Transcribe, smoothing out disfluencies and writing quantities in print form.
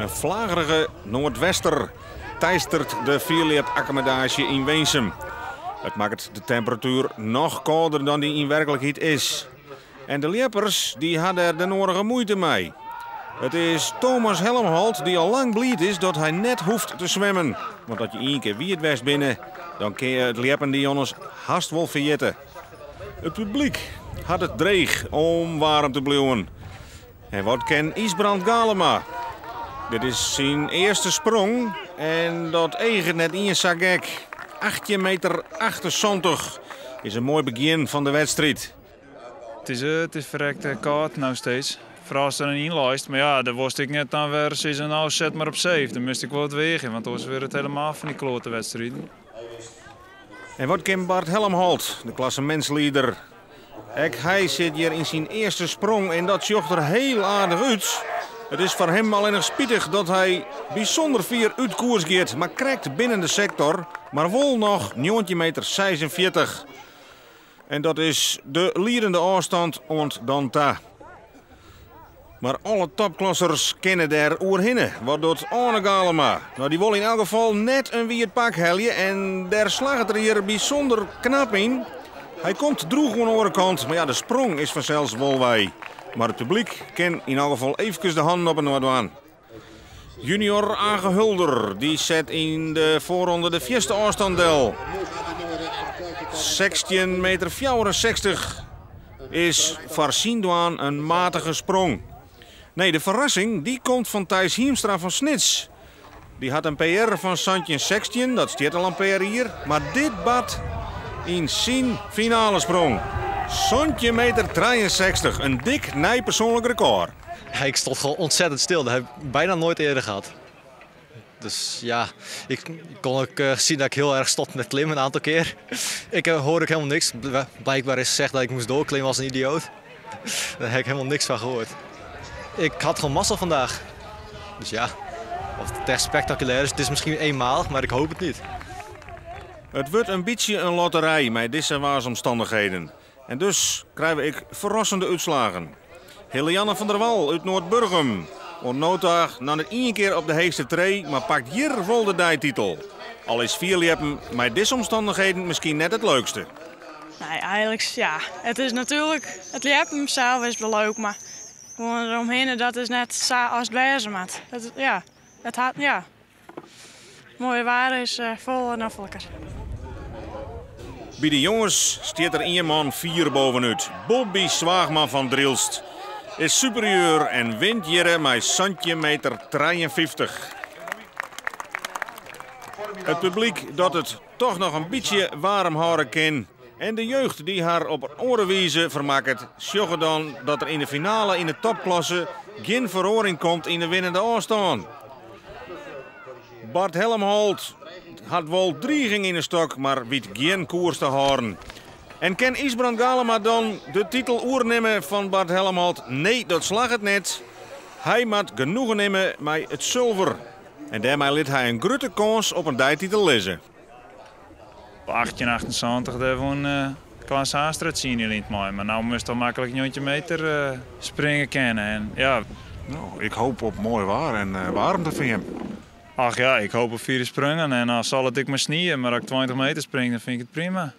In flagerige noardwester teistert de fierljepakkommodaasje yn Winsum. It makket de temperatuer noch kâlder dan dy yn werklikheid is. En de ljeppers dy ha der de noarige muoite mei. It is Thomas Helmholt dy't al lang bliid is dat hy net hoecht te swimmen. Want as je ien kear wiet west binne, dan kinne je it ljeppen dy ommers hast wol ferjitte. It publyk hat it dreech om waarm te bliuwen. En wat kin Ysbrand Galema? Dit is syn earste sprong en dat eaget net iens sa gek. 18 meter 78 is in moai begjin fan de wedstriid. It is ferrekt kâld no steeds. Foaral ast der yn leist. Mar ja, dêr wolst ik net dan wer sizze, no set mar op safe. Dan moast ik wol wat weagje, want oars wurdt it hielendal fan dy kloate wedstriden. En wat kin Bart Helmholt, de klassemintslieder? Ek hy sit hjir yn syn earste sprong en dat sjocht der hiel aardich út. It is foar him allinnich spitich dat hy bysûnder fier út koers giet, mar krekt binnen de sektor, mar wol noch 19 meter 46. En dat is de liedende ôfstân oant dan ta. Mar alle topklassers kinne dêr oerhinne. Wat docht Arne Galema? No, dy wol yn elk gefal net in wiet pak helje en dêr slagget er hjir bysûnder knap yn. Hy komt drûch oan de oare kant, mar ja, de sprong is fansels wol wei. Mar it publyk kin yn elk gefal eefkes de hannen op inoar dwaan. Junior Age Hulder dy set yn de foarronde de fierste ôfstân del. 16 meter 64 is foar syn dwaan in matige sprong. Nee, de ferrassing dy komt fan Thijs Hiemstra fan Snits. Dy hat in PR fan 16, dat stiet al in pear jier. Mar dit bart yn syn finalesprong. 17 meter 63, in dik nij persoanlik rekôr. Ja, ik stond gewoon ontzettend stil. Dat heb ik bijna nooit eerder gehad. Dus ja, ik kon ook zien dat ik heel erg stopte met klimmen een aantal keer. Ik hoorde ook helemaal niks. Blijkbaar is gezegd dat ik moest doorklimmen als een idioot. Daar heb ik helemaal niks van gehoord. Ik had gewoon mazzel vandaag. Dus ja, of het echt spectaculair is, het is misschien eenmalig, maar ik hoop het niet. It wurdt in bytsje in lotterij mei dizze waarsomstannichheden. En dus krije ik ferrassende útslaggen. Helianne van der Wal út Noardburgum. Oant no ta noch net ien kear op de heechste tree, mar pakt hjir wol de deititel. Al is fierljeppen mei dizze omstannichheden miskien net it leukste. Nee, eigentlik, ja. It is natuerlik, it ljeppen sels is wol leuk, mar gewoan deromhinne, dat is net sa as it wêze moat. Dat, ja, it hat, ja. Moaie waar is folle nofliker. By de jonges stiet der ien man fier boppe-út. Bobby Zwaagman fan Drylts is superieur en wint hjir mei 17 meter 53. It publyk dat it dochs noch in bytsje waarm hâlde kin en de jeugd dy't har op in oare wize fermakket, sjogge dan dat der yn de finale yn de topklasse gjin feroaring komt yn de winnende ôfstân. Bart Helmholt hat wol driging yn de stok, mar wit gjin koers te hâlden. En kin Ysbrand Galema dan de titel oernimme fan Bart Helmholt? Nee, dat slagget net. Hy moat genoegen nimme mei it sulver. En dêrmei lit hy in grutte kâns op in deititel lizze. Op 1878 dêr wûn Klaas Haastra 10 jier mei. Mar no moast al maklik 90 meter springe kinne. En, ja. No, ik hoopje op moai waar en waarmte fan jim. Ach ja, ik hoopje op fiere sprongen en dan sil it ek mar snieie. Mar as ik 20 meter spring, dan fyn ik it prima.